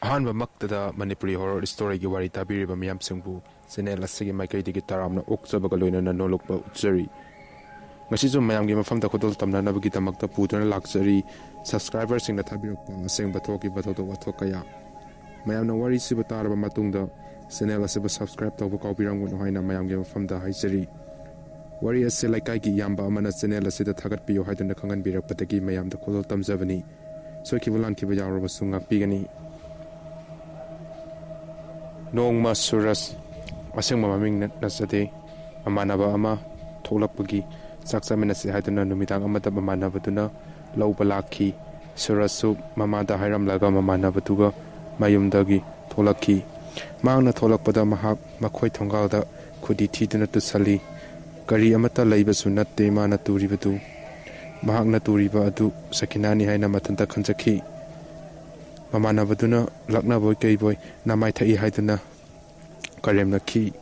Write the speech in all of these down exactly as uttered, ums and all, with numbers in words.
ꯑꯍꯥꯟꯕꯃꯛꯇꯗ Manipuri horror storyꯒꯤ ꯋꯥꯔꯤ ꯇꯥꯕꯤꯔꯤꯕ ꯃꯤꯌꯥꯝꯁꯤꯡꯕꯨ channel ꯑꯁꯤꯒꯤ ꯃꯥꯏꯀꯩꯗꯒꯤ ꯇꯔꯥꯝꯅ ꯑꯣꯛꯆꯕꯒ ꯂꯣꯏꯅꯅ ꯅꯣꯂꯨꯛꯄ ꯎꯠꯆꯔꯤ꯫ ꯉꯁꯤꯁꯨ ꯃꯌꯥꯝꯒꯤ ꯃꯐꯝꯗ ꯈꯨꯗꯣꯜ ꯇꯝꯅꯅꯕꯒꯤꯗꯃꯛꯇ ꯄꯨꯗꯨꯅ ꯂꯥꯛꯆꯔꯤ꯫ Subscriberꯁꯤꯡꯅ ꯊꯥꯕꯤꯔꯛꯄ ꯑꯁꯦꯡꯕ ꯊꯣꯛꯈꯤꯕ ꯊꯧꯗꯣꯛ ꯋꯥꯊꯣꯛ ꯀꯌꯥ꯫ ꯃꯌꯥꯝꯅ ꯋꯥꯔꯤꯁꯤꯕꯨ ꯇꯥꯔꯕ ꯃꯇꯨꯡꯗ channel ꯑꯁꯤꯕꯨ subscribe ꯇꯧꯕ ꯀꯥꯎꯕꯤꯔꯝꯒꯅꯨ ꯍꯥꯏꯅ ꯃꯌꯥꯝꯒꯤ ꯃꯐꯝꯗ ꯍꯥꯏꯖꯔꯤ꯫ ꯋꯥꯔꯤ ꯑꯁꯤ ꯂꯩꯀꯥꯏꯒꯤ ꯏꯌꯥꯝꯕ ꯑꯃꯅ channel ꯑꯁꯤꯗ ꯊꯥꯒꯠꯄꯤꯌꯨ ꯍꯥꯏꯗꯨꯅ ꯈꯪꯍꯟꯕꯤꯔꯛꯄꯗꯒꯤ ꯃꯌꯥꯝꯗ ꯈꯨꯗꯣꯜ ꯇꯝꯖꯕꯅꯤ꯫ ꯁꯣꯏꯈꯤꯕ ꯂꯥꯟꯈꯤꯕ ꯌꯥꯎꯔꯕꯁꯨ ꯉꯥꯛꯄꯤꯒꯅꯤ꯫ ꯅꯣꯡꯃ ꯁꯨꯔꯖ, ꯑꯁꯦꯡꯕ ꯃꯃꯤꯡ ꯅꯠ-, ꯅꯠꯆꯗꯦ, ꯃꯃꯥꯟꯅꯕ ꯑꯃ ꯊꯣꯛꯂꯛꯄꯒꯤ ꯆꯥꯛ ꯆꯥꯃꯤꯟꯅꯁꯤ ꯍꯥꯏꯗꯨꯅ ꯅꯨꯃꯤꯗꯥꯡ ꯑꯃꯗ ꯃꯃꯥꯟꯅꯕꯗꯨꯅ ꯂꯧꯕ ꯂꯥꯛꯈꯤ꯫ ꯁꯨꯔꯖꯁꯨ ꯃꯃꯥꯗ ꯍꯥꯏꯔꯝꯂꯒ ꯃꯃꯥꯟꯅꯕꯗꯨꯒ ꯃꯌꯨꯝꯗꯒꯤ ꯊꯣꯛꯂꯛꯈꯤ꯫ ꯃꯍꯥꯛꯅ ꯊꯣꯛꯂꯛꯄꯗ ꯃꯍꯥꯛ ꯃꯈꯣꯏ ꯊꯣꯡꯒꯥꯜꯗ ꯈꯨꯗꯤ ꯊꯤꯗꯨꯅ ꯇꯨꯁꯜꯂꯤ꯫ ꯀꯔꯤ ꯑꯃꯠꯇ ꯂꯩꯕꯁꯨ ꯅꯠꯇꯦ ꯃꯥꯅ ꯇꯨꯔꯤꯕꯗꯨ꯫ ꯃꯍꯥꯛꯅ ꯇꯨꯔꯤꯕ ꯑꯗꯨ ꯁꯀꯤꯅꯥꯅꯤ ꯍꯥꯏꯅ ꯃꯊꯟꯇ ꯈꯟꯖꯈꯤ꯫ ꯃꯃꯥꯟꯅꯕꯗꯨꯅ ꯂꯛꯅꯕꯣꯏ ꯀꯩꯕꯣꯏ ꯅꯃꯥꯏ ꯊꯛꯏ ꯍꯥꯏꯗꯨꯅ ꯀꯔꯦꯝꯅꯈꯤ꯫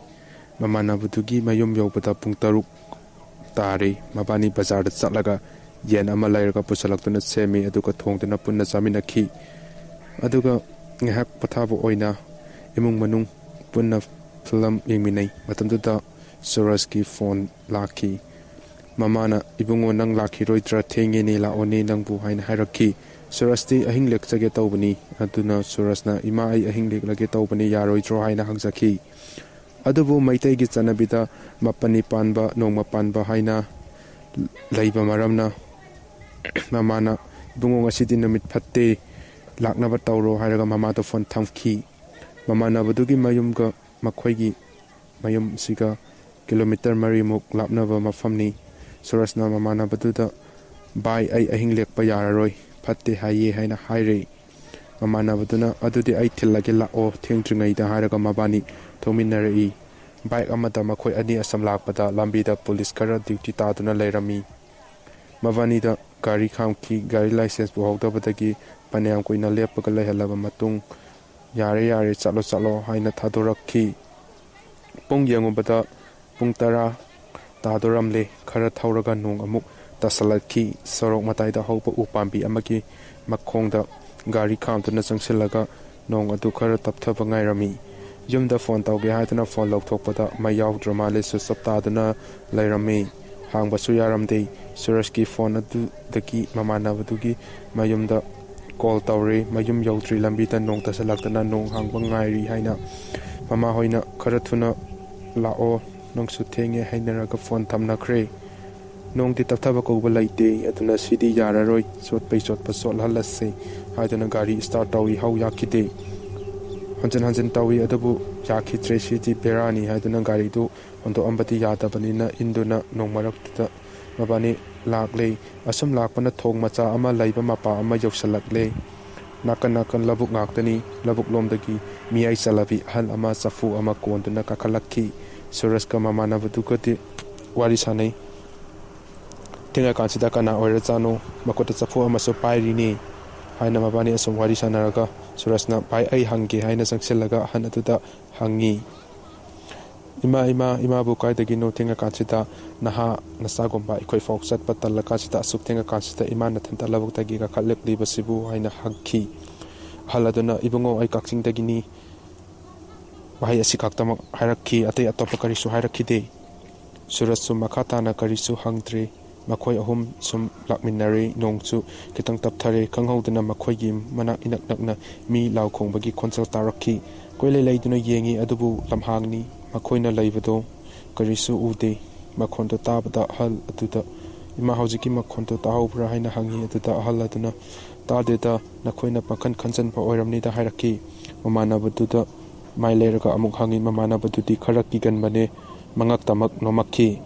ꯃꯃꯥꯟꯅꯕꯗꯨꯒꯤ ꯃꯌꯨꯝ ꯌꯧꯕꯗ ꯄꯨꯡ ꯇꯔꯨꯛ ꯇꯥꯔꯦ꯫ ꯃꯕꯥꯅꯤ ꯕꯖꯥꯔꯗ ꯆꯠꯂꯒ ꯌꯦꯟ ꯑꯃ ꯂꯩꯔꯒ ꯄꯨꯁꯜꯂꯛꯇꯨꯅ ꯁꯦꯝꯃꯤ, ꯑꯗꯨꯒ ꯊꯣꯡꯗꯨꯅ ꯄꯨꯟꯅ ꯆꯥꯃꯤꯟꯅꯈꯤ꯫ ꯑꯗꯨꯒ ꯉꯥꯏꯍꯥꯛ ꯄꯣꯊꯥꯕ ꯑꯣꯏꯅ ꯏꯃꯨꯡ ꯃꯅꯨꯡ ꯄꯨꯟꯅ film ꯌꯦꯡꯃꯤꯟꯅꯩ꯫ ꯃꯇꯝꯗꯨꯗ ꯁꯨꯔꯖꯀꯤ phone ꯂꯥꯛꯈꯤ꯫ ꯃꯃꯥꯅ, "ꯏꯕꯨꯡꯉꯣ, ꯅꯪ ꯂꯥꯛꯈꯤꯔꯣꯏꯗ꯭ꯔꯥ? ꯊꯦꯡꯉꯦꯅꯦ, ꯂꯥꯛꯑꯣꯅꯦ ꯅꯪꯕꯨ" ꯍꯥꯏꯅ ꯍꯥꯏꯔꯛꯈꯤ꯫ ꯁꯨꯔꯖꯇꯤ ꯑꯍꯤꯡ ꯂꯦꯛꯆꯒꯦ ꯇꯧꯕꯅꯤ꯫ ꯑꯗꯨꯅ ꯁꯨꯔꯖꯅ, "ꯏꯃꯥ, ꯑꯩ ꯑꯍꯤꯡ ꯂꯦꯛꯂꯒꯦ ꯇꯧꯕꯅꯤ, ꯌꯥꯔꯣꯏꯗ꯭ꯔꯣ?" ꯍꯥꯏꯅ ꯍꯪꯖꯈꯤ꯫ ꯑꯗꯨꯕꯨ ꯃꯩꯇꯩꯒꯤ ꯆꯠꯅꯕꯤꯗ ꯃꯄꯅꯤ ꯄꯥꯟꯕ, ꯅꯣꯡꯃ ꯄꯥꯟꯕ ꯍꯥꯏꯅ ꯂꯩꯕ ꯃꯔꯝꯅ ꯃꯃꯥꯅ, "ꯏꯕꯨꯡꯉꯣ, ꯉꯁꯤꯗꯤ ꯅꯨꯃꯤꯠ ꯐꯠꯇꯦ, ꯂꯥꯛꯅꯕ ꯇꯧꯔꯣ" ꯍꯥꯏꯔꯒ ꯃꯃꯥꯗ phone ꯊꯝꯈꯤ꯫ ꯃꯃꯥꯟꯅꯕꯗꯨꯒꯤ ꯃꯌꯨꯝꯒ ꯃꯈꯣꯏꯒꯤ ꯃꯌꯨꯝꯁꯤꯒ kilometre ꯃꯔꯤꯃꯨꯛ ꯂꯥꯞꯅꯕ ꯃꯐꯝꯅꯤ꯫ ꯁꯨꯔꯖꯅ ꯃꯃꯥꯟꯅꯕꯗꯨꯗ, "ꯚꯥꯏ, ꯑꯩ ꯑꯍꯤꯡ ꯂꯦꯛꯄ ꯌꯥꯔꯔꯣꯏ, ꯐꯠꯇꯦ ꯍꯥꯏꯌꯦ" ꯍꯥꯏꯅ ꯍꯥꯏꯔꯦ꯫ ꯃꯃꯥꯟꯅꯕꯗꯨꯅ, "ꯑꯗꯨꯗꯤ ꯑꯩ ꯊꯤꯜꯂꯒꯦ, ꯂꯥꯛꯑꯣ ꯊꯦꯡꯗ꯭ꯔꯤꯉꯩꯗ" ꯍꯥꯏꯔꯒ ꯃꯕꯥꯅꯤ ꯊꯧꯃꯤꯟꯅꯔꯛꯏ꯫ Bike ꯑꯃꯗ ꯃꯈꯣꯏ ꯑꯅꯤ ꯑꯁꯨꯝ ꯂꯥꯛꯄꯗ ꯂꯝꯕꯤꯗ police ꯈꯔ duty ꯇꯥꯗꯨꯅ ꯂꯩꯔꯝꯃꯤ꯫ ꯃꯕꯥꯅꯤꯗ ꯒꯥꯔꯤ ꯈꯥꯝꯈꯤ꯫ ꯒꯥꯔꯤ licence ꯄꯨꯍꯧꯗꯕꯗꯒꯤ ꯐꯅꯌꯥꯝ ꯀꯨꯏꯅ ꯂꯦꯞꯄꯒ ꯂꯩꯍꯜꯂꯕ ꯃꯇꯨꯡ, "ꯌꯥꯔꯦ, ꯌꯥꯔꯦ, ꯆꯠꯂꯣ, ꯆꯠꯂꯣ" ꯍꯥꯏꯅ ꯊꯥꯗꯣꯔꯛꯈꯤ꯫ ꯄꯨꯡ ꯌꯦꯡꯉꯨꯕꯗ ꯄꯨꯡ ꯇꯔꯥ ꯇꯥꯗꯣꯔꯝꯂꯦ꯫ ꯈꯔ ꯊꯧꯔꯒ ꯅꯣꯡ ꯑꯃꯨꯛ ꯇꯥꯁꯜꯂꯛꯈꯤ꯫ ꯁꯣꯔꯣꯛ ꯃꯇꯥꯏꯗ ꯍꯧꯕ ꯎ ꯄꯥꯝꯕꯤ ꯑꯃꯒꯤ ꯃꯈꯣꯡꯗ ꯒꯥꯔꯤ ꯈꯥꯝꯗꯨꯅ ꯆꯪꯁꯤꯜꯂꯒ ꯅꯣꯡ ꯑꯗꯨ ꯈꯔ ꯇꯞꯊꯕ ꯉꯥꯏꯔꯝꯃꯤ꯫ ꯌꯨꯝꯗ ꯐꯣꯟ ꯇꯧꯒꯦ ꯍꯥꯏꯗꯨꯅ ꯐꯣꯟ ꯂꯧꯊꯣꯛꯄꯗ ꯃꯩ ꯌꯥꯎꯗ꯭ꯔ ꯃꯥꯜꯂꯦ, ꯁ꯭ꯋꯤꯆ ꯑꯣꯐ ꯇꯥꯗꯨꯅ ꯂꯩꯔꯝꯃꯤ꯫ ꯍꯥꯡꯕꯁꯨ ꯌꯥꯔꯝꯗꯦ꯫ ꯁꯨꯔꯖꯀꯤ ꯐꯣꯟ ꯑꯗꯨꯗꯒꯤ ꯃꯃꯥꯟꯅꯕꯗꯨꯒꯤ ꯃꯌꯨꯝꯗ ꯀꯣꯜ ꯇꯧꯔꯦ꯫ ꯃꯌꯨꯝ ꯌꯧꯗ꯭ꯔꯤ ꯂꯝꯕꯤꯗ ꯅꯣꯡ ꯇꯥꯁꯜꯂꯛꯇꯅ ꯅꯣꯡ ꯍꯥꯡꯕ ꯉꯥꯏꯔꯤ ꯍꯥꯏꯅ ꯃꯃꯥꯍꯣꯏꯅ ꯈꯔ ꯊꯨꯅ ꯂꯥꯛꯑꯣ, ꯅꯪꯁꯨ ꯊꯦꯡꯉꯦ ꯍꯥꯏꯅꯔꯒ ꯐꯣꯟ ꯊꯝꯅꯈ꯭ꯔꯦ꯫ ꯅꯣꯡꯗꯤ ꯇꯞꯊꯕ ꯀꯧꯕ ꯂꯩꯇꯦ, ꯑꯗꯨꯅ ꯁꯤꯗꯤ ꯌꯥꯔꯔꯣꯏ, ꯆꯣꯠꯄꯩ ꯆꯣꯠꯄ ꯆꯣꯠꯍꯜꯂꯁꯤ ꯍꯥꯏꯗꯨꯅ ꯒꯥꯔꯤ ꯁ꯭ꯇꯥꯔꯠ ꯇꯧꯏ, ꯍꯧ ꯌꯥꯈꯤꯗꯦ꯫ ꯍꯟꯖꯤꯟ ꯍꯟꯖꯤꯟ ꯇꯧꯏ, ꯑꯗꯨꯕꯨ ꯌꯥꯈꯤꯗ꯭ꯔꯦ, ꯁꯤꯗꯤ ꯕꯦꯔꯥꯅꯤ ꯍꯥꯏꯗꯨꯅ ꯒꯥꯔꯤꯗꯨ ꯍꯣꯟꯗꯣꯛꯑꯝꯕꯗꯤ ꯌꯥꯗꯕꯅꯤꯅ ꯏꯟꯗꯨꯅ ꯅꯣꯡ ꯃꯔꯛꯇꯨꯗ ꯃꯕꯥꯅꯤ ꯂꯥꯛꯂꯦ꯫ ꯑꯁꯨꯝ ꯂꯥꯛꯄꯅ ꯊꯣꯡ ꯃꯆꯥ ꯑꯃ ꯂꯩꯕ ꯃꯄꯥ ꯑꯃ ꯌꯧꯁꯤꯜꯂꯛꯂꯦ꯫ ꯅꯥꯀꯟ ꯅꯥꯀꯟ ꯂꯧꯕꯨꯛ ꯉꯥꯛꯇꯅꯤ꯫ ꯂꯧꯕꯨꯛ ꯂꯣꯝꯗꯒꯤ ꯃꯤꯌꯥꯏ ꯆꯜꯂꯕꯤ ꯑꯍꯜ ꯑꯃ ꯆꯐꯨ ꯑꯃ ꯀꯣꯟꯗꯨꯅ ꯀꯥꯈꯠꯂꯛꯈꯤ꯫ ꯁꯨꯔꯖꯀ ꯃꯃꯥꯟꯅꯕꯗꯨꯒꯗꯤ ꯋꯥꯔꯤ ꯁꯥꯟꯅꯩ꯫ ꯊꯦꯡꯉꯀꯥꯟꯁꯤꯗ ꯀꯅꯥ ꯑꯣꯏꯔꯖꯥꯠꯅꯣ? ꯃꯈꯨꯠꯇ ꯆꯐꯨ ꯑꯃꯁꯨ ꯄꯥꯏꯔꯤꯅꯤ ꯍꯥꯏꯅ ꯃꯕꯥꯅꯤ ꯑꯁꯨꯝ ꯋꯥꯔꯤ ꯁꯥꯟꯅꯔꯒ ꯁꯨꯔꯖꯅ, "ꯚꯥꯏ, ꯑꯩ ꯍꯪꯒꯦ" ꯍꯥꯏꯅ ꯆꯪꯁꯤꯜꯂꯒ ꯑꯍꯟ ꯑꯗꯨꯗ ꯍꯪꯉꯤ꯫ "ꯏꯃꯥ, ꯏꯃꯥ, ꯏꯃꯥꯕꯨ ꯀꯥꯏꯗꯒꯤꯅꯣ ꯊꯦꯡꯉꯀꯥꯟꯁꯤꯗ? ꯅꯍꯥ ꯅꯆꯥꯒꯨꯝꯕ ꯑꯩꯈꯣꯏ ꯐꯥꯎ ꯆꯠꯄ ꯇꯜꯂꯀꯥꯟꯁꯤꯗ ꯑꯁꯨꯛ ꯊꯦꯡꯉꯀꯥꯟꯁꯤꯗ ꯏꯃꯥ ꯅꯊꯟꯇ ꯂꯧꯕꯨꯛꯇꯒꯤ ꯀꯥꯈꯠꯂꯛꯂꯤꯕꯁꯤꯕꯨ?" ꯍꯥꯏꯅ ꯍꯪꯈꯤ꯫ ꯑꯍꯜ ꯑꯗꯨꯅ, "ꯏꯕꯨꯡꯉꯣ, ꯑꯩ ꯀꯛꯆꯤꯡꯗꯒꯤꯅꯤ" ꯋꯥꯍꯩ ꯑꯁꯤ ꯈꯛꯇꯃꯛ ꯍꯥꯏꯔꯛꯈꯤ, ꯑꯇꯩ ꯑꯇꯣꯞꯄ ꯀꯔꯤꯁꯨ ꯍꯥꯏꯔꯛꯈꯤꯗꯦ꯫ ꯁꯨꯔꯖꯁꯨ ꯃꯈꯥ ꯇꯥꯅ ꯀꯔꯤꯁꯨ ꯍꯪꯗ꯭ꯔꯦ꯫ ꯃꯈꯣꯏ ꯑꯍꯨꯝ ꯁꯨꯝ ꯂꯥꯛꯃꯤꯟꯅꯔꯦ꯫ ꯅꯣꯡꯁꯨ ꯈꯤꯇꯪ ꯇꯞꯊꯔꯦ꯫ ꯈꯪꯍꯧꯗꯅ ꯃꯈꯣꯏꯒꯤ ꯃꯅꯥꯛ ꯏꯅꯛ ꯅꯛꯅ ꯃꯤ ꯂꯥꯎ ꯈꯣꯡꯕꯒꯤ ꯈꯣꯟꯖꯦꯜ ꯇꯥꯔꯛꯈꯤ꯫ ꯀꯣꯏꯂꯩ ꯂꯩꯗꯨꯅ ꯌꯦꯡꯉꯤ, ꯑꯗꯨꯕꯨ ꯂꯝꯍꯥꯡꯅꯤ꯫ ꯃꯈꯣꯏꯅ ꯂꯩꯕꯗꯣ ꯀꯔꯤꯁꯨ ꯎꯗꯦ꯫ ꯃꯈꯣꯟꯗꯣ ꯇꯥꯕꯗ ꯑꯍꯜ ꯑꯗꯨꯗ, "ꯏꯃꯥ, ꯍꯧꯖꯤꯛꯀꯤ ꯃꯈꯣꯟꯗꯣ ꯇꯥꯍꯧꯕ꯭ꯔꯥ?" ꯍꯥꯏꯅ ꯍꯪꯉꯤ꯫ ꯑꯗꯨꯗ ꯑꯍꯜ ꯑꯗꯨꯅ, "ꯇꯥꯗꯦꯗ, ꯅꯈꯣꯏꯅ ꯄꯥꯡꯈꯟ ꯈꯟꯖꯟꯕ ꯑꯣꯏꯔꯝꯅꯤꯗ" ꯍꯥꯏꯔꯛꯈꯤ꯫ ꯃꯃꯥꯟꯅꯕꯗꯨꯗ ꯃꯥꯏ ꯂꯩꯔꯒ ꯑꯃꯨꯛ ꯍꯪꯉꯤ꯫ ꯃꯃꯥꯟꯅꯕꯗꯨꯗꯤ ꯈꯔ ꯀꯤꯒꯟꯕꯅꯦ꯫ ꯃꯉꯛꯇꯃꯛ ꯅꯣꯝꯃꯛꯈꯤ꯫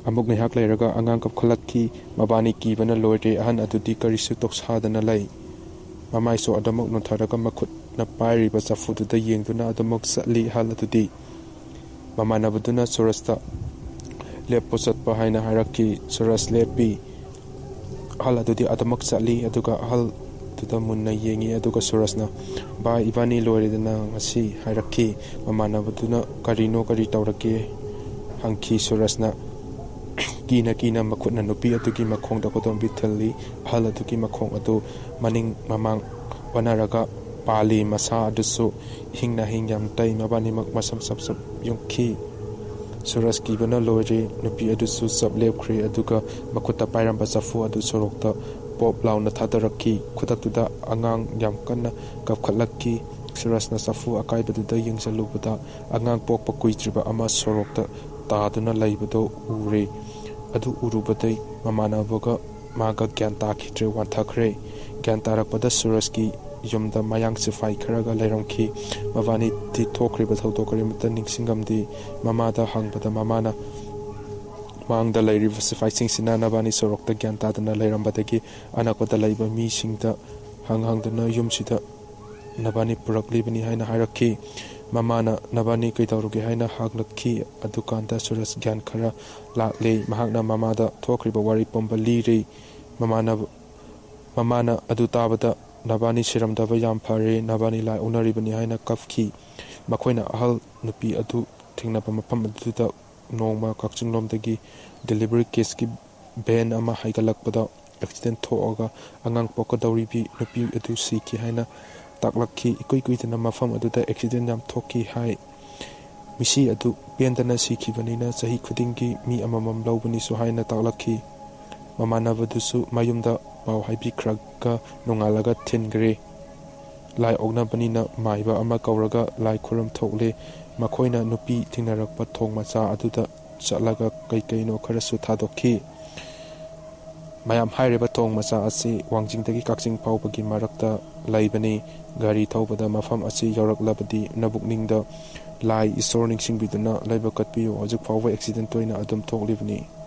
ꯑꯃꯨꯛ ꯉꯥꯏꯍꯥꯛ ꯂꯩꯔꯒ ꯑꯉꯥꯡ ꯀꯞꯈꯠꯂꯛꯈꯤ꯫ ꯃꯕꯥꯅꯤ ꯀꯤꯕꯅ ꯂꯣꯏꯔꯦ꯫ ꯑꯍꯟ ꯑꯗꯨꯗꯤ ꯀꯔꯤꯁꯨ ꯇꯧꯁꯥꯗꯅ ꯂꯩ꯫ ꯃꯃꯥꯏꯁꯨ ꯑꯗꯨꯃꯛ ꯅꯣꯟꯊꯔꯒ ꯃꯈꯨꯠꯅ ꯄꯥꯏꯔꯤꯕ ꯆꯐꯨꯗꯨꯗ ꯌꯦꯡꯗꯨꯅ ꯑꯗꯨꯃꯛ ꯆꯠꯂꯤ꯫ ꯑꯍꯜ ꯑꯗꯨꯗꯤ ꯃꯃꯥꯟꯅꯕꯗꯨꯅ ꯁꯨꯔꯖꯇ, "ꯂꯦꯞꯄꯨ, ꯆꯠꯄ" ꯍꯥꯏꯅ ꯍꯥꯏꯔꯛꯈꯤ꯫ ꯁꯨꯔꯖ ꯂꯦꯞꯄꯤ꯫ ꯑꯍꯜ ꯑꯗꯨꯗꯤ ꯑꯗꯨꯃꯛ ꯆꯠꯂꯤ, ꯑꯗꯨꯒ ꯑꯍꯜꯗꯨꯗ ꯃꯨꯟꯅ ꯌꯦꯡꯉꯤ, ꯑꯗꯨꯒ ꯁꯨꯔꯖꯅ, "ꯚꯥꯏ, ꯏꯕꯥꯅꯤ ꯂꯣꯏꯔꯦꯗꯅ ꯉꯁꯤ" ꯍꯥꯏꯔꯛꯈꯤ꯫ ꯃꯃꯥꯟꯅꯕꯗꯨꯅ, "ꯀꯔꯤꯅꯣ, ꯀꯔꯤ ꯇꯧꯔꯒꯦ?" ꯍꯪꯈꯤ꯫ ꯁꯨꯔꯖꯅ ꯀꯤꯅ ꯀꯤꯅ ꯃꯈꯨꯠꯅ ꯅꯨꯄꯤ ꯑꯗꯨꯒꯤ ꯃꯈꯣꯡꯗ ꯈꯨꯗꯣꯝꯕꯤ ꯊꯤꯜꯂꯤ꯫ ꯑꯍꯜ ꯑꯗꯨꯒꯤ ꯃꯈꯣꯡ ꯑꯗꯨ ꯃꯅꯤꯡ ꯃꯃꯥꯡ ꯑꯣꯟꯅꯔꯒ ꯄꯥꯜꯂꯤ꯫ ꯃꯁꯥ ꯑꯗꯨꯁꯨ ꯏꯍꯤꯡ ꯅꯥꯍꯤꯡ ꯌꯥꯝ ꯇꯩ꯫ ꯃꯕꯥꯅꯤꯃꯛ ꯃꯁꯝ ꯁꯞ ꯁꯞ ꯌꯨꯡꯈꯤ꯫ ꯁꯨꯔꯖ ꯀꯤꯕꯅ ꯂꯣꯏꯔꯦ꯫ ꯅꯨꯄꯤ ꯑꯗꯨꯁꯨ ꯆꯞ ꯂꯦꯞꯈ꯭ꯔꯦ, ꯑꯗꯨꯒ ꯃꯈꯨꯠꯇ ꯄꯥꯏꯔꯝꯕ ꯆꯐꯨ ꯑꯗꯨ ꯁꯣꯔꯣꯛꯇ ꯄꯣꯞ ꯂꯥꯎꯅ ꯊꯥꯗꯔꯛꯈꯤ꯫ ꯈꯨꯗꯛꯇꯨꯗ ꯑꯉꯥꯡ ꯌꯥꯝ ꯀꯟꯅ ꯀꯞꯈꯠꯂꯛꯈꯤ꯫ ꯁꯨꯔꯖꯅ ꯆꯐꯨ ꯑꯀꯥꯏꯕꯗꯨꯗ ꯌꯦꯡꯁꯤꯜꯂꯨꯕꯗ, ꯑꯉꯥꯡ ꯄꯣꯛꯄ ꯀꯨꯏꯗ꯭ꯔꯤꯕ ꯑꯃ ꯁꯣꯔꯣꯛꯇ ꯇꯥꯗꯨꯅ ꯂꯩꯕꯗꯨ ꯎꯔꯦ꯫ ꯑꯗꯨ ꯎꯔꯨꯕꯗꯩ ꯃꯃꯥꯟꯅꯕꯒ ꯃꯥꯒ ꯒ꯭ꯌꯥꯟ ꯇꯥꯈꯤꯗ꯭ꯔꯦ, ꯋꯥꯟꯊꯈ꯭ꯔꯦ꯫ ꯒ꯭ꯌꯥꯟ ꯇꯥꯔꯛꯄꯗ ꯁꯨꯔꯖꯀꯤ ꯌꯨꯝꯗ ꯃꯌꯥꯡ ꯁꯤꯐꯥꯏ ꯈꯔꯒ ꯂꯩꯔꯝꯈꯤ꯫ ꯃꯕꯥꯅꯤꯗꯤ ꯊꯣꯛꯈ꯭ꯔꯤꯕ ꯊꯧꯗꯣꯛ ꯀꯔꯤꯃꯠꯇ ꯅꯤꯡꯁꯤꯡꯉꯝꯗꯦ꯫ ꯃꯃꯥꯗ ꯍꯪꯕꯗ, ꯃꯃꯥꯅ ꯃꯥꯡꯗ ꯂꯩꯔꯤꯕ ꯁꯤꯐꯥꯏꯁꯤꯡꯁꯤꯅ ꯅꯕꯥꯅꯤ ꯁꯣꯔꯣꯛꯇ ꯒ꯭ꯌꯥꯟ ꯇꯥꯗꯅ ꯂꯩꯔꯝꯕꯗꯒꯤ ꯑꯅꯛꯄꯗ ꯂꯩꯕ ꯃꯤꯁꯤꯡꯗ ꯍꯪ ꯍꯪꯗꯨꯅ ꯌꯨꯝꯁꯤꯗ ꯅꯕꯥꯅꯤ ꯄꯨꯔꯛꯂꯤꯕꯅꯤ ꯍꯥꯏꯅ ꯍꯥꯏꯔꯛꯈꯤ꯫ ꯃꯃꯥꯅ ꯅꯕꯥꯅꯤ ꯀꯩꯗꯧꯔꯨꯒꯦ ꯍꯥꯏꯅ ꯍꯪꯂꯛꯈꯤ꯫ ꯑꯗꯨꯀꯥꯟꯗ ꯁꯨꯔꯖ ꯒ꯭ꯌꯥꯟ ꯈꯔ ꯂꯥꯛꯂꯦ꯫ ꯃꯍꯥꯛꯅ ꯃꯃꯥꯗ ꯊꯣꯛꯈ꯭ꯔꯤꯕ ꯋꯥꯔꯤ ꯄꯨꯝꯕ ꯂꯤꯔꯦ꯫ ꯃꯃꯥꯅ, ꯃꯃꯥꯅ ꯑꯗꯨ ꯇꯥꯕꯗ, "ꯅꯕꯥꯅꯤ ꯁꯤꯔꯝꯗꯕ ꯌꯥꯝ ꯐꯔꯦ, ꯅꯕꯥꯅꯤ ꯂꯥꯏ ꯑꯣꯛꯅꯔꯤꯕꯅꯤ" ꯍꯥꯏꯅ ꯀꯞꯈꯤ꯫ ꯃꯈꯣꯏꯅ ꯑꯍꯜ ꯅꯨꯄꯤ ꯑꯗꯨ ꯊꯦꯡꯅꯕ ꯃꯐꯝ ꯑꯗꯨꯗ ꯅꯣꯡꯃ ꯀꯛꯆꯤꯡꯂꯣꯝꯗꯒꯤ delivery caseꯀꯤ van ꯑꯃ ꯍꯥꯏꯒꯠꯂꯛꯄꯗ accident ꯊꯣꯛꯑꯒ ꯑꯉꯥꯡ ꯄꯣꯛꯀꯗꯧꯔꯤꯕꯤ ꯅꯨꯄꯤ ꯑꯗꯨ ꯁꯤꯈꯤ ꯍꯥꯏꯅ ꯇꯥꯛꯂꯛꯈꯤ꯫ ꯏꯀꯨꯏ ꯀꯨꯏꯗꯅ ꯃꯐꯝ ꯑꯗꯨꯗ accident ꯌꯥꯝ ꯊꯣꯛꯈꯤ ꯍꯥꯏ꯫ ꯃꯤꯁꯤ ꯑꯗꯨ ꯄꯦꯟꯗꯅ ꯁꯤꯈꯤꯕꯅꯤꯅ ꯆꯍꯤ ꯈꯨꯗꯤꯡꯒꯤ ꯃꯤ ꯑꯃꯃꯝ ꯂꯧꯕꯅꯤꯁꯨ ꯍꯥꯏꯅ ꯇꯥꯛꯂꯛꯈꯤ꯫ ꯃꯃꯥꯟꯅꯕꯗꯨꯁꯨ ꯃꯌꯨꯝꯗ ꯄꯥꯎ ꯍꯥꯏꯕꯤꯈ꯭ꯔꯒ ꯅꯣꯡꯉꯥꯜꯂꯒ ꯊꯤꯟꯈ꯭ꯔꯦ꯫ ꯂꯥꯏ ꯑꯣꯛꯅꯕꯅꯤꯅ ꯃꯥꯏꯕ ꯑꯃ ꯀꯧꯔꯒ ꯂꯥꯏ ꯈꯨꯔꯨꯝ ꯊꯣꯛꯂꯦ꯫ ꯃꯈꯣꯏꯅ ꯅꯨꯄꯤ ꯊꯦꯡꯅꯔꯛꯄ ꯊꯣꯡ ꯃꯆꯥ ꯑꯗꯨꯗ ꯆꯠꯂꯒ ꯀꯩ ꯀꯩꯅꯣ ꯈꯔꯁꯨ ꯊꯥꯗꯣꯛꯈꯤ꯫ ꯃꯌꯥꯝ, ꯍꯥꯏꯔꯤꯕ ꯊꯣꯡ ꯃꯆꯥ ꯑꯁꯤ ꯋꯥꯡꯖꯤꯡꯗꯒꯤ ꯀꯛꯆꯤꯡ ꯐꯥꯎꯕꯒꯤ ꯃꯔꯛꯇ ꯂꯩꯕꯅꯤ꯫ ꯒꯥꯔꯤ ꯊꯧꯕꯗ ꯃꯐꯝ ꯑꯁꯤ ꯌꯧꯔꯛꯂꯕꯗꯤ ꯅꯕꯨꯛꯅꯤꯡꯗ ꯂꯥꯏ ꯏꯁꯣꯔ ꯅꯤꯡꯁꯤꯡꯕꯤꯗꯨꯅ ꯂꯥꯏꯕꯛ ꯀꯠꯄꯤꯌꯨ꯫ ꯍꯧꯖꯤꯛ ꯐꯥꯎꯕ accident ꯇꯣꯏꯅ ꯑꯗꯨꯝ ꯊꯣꯛꯂꯤꯕꯅꯤ꯫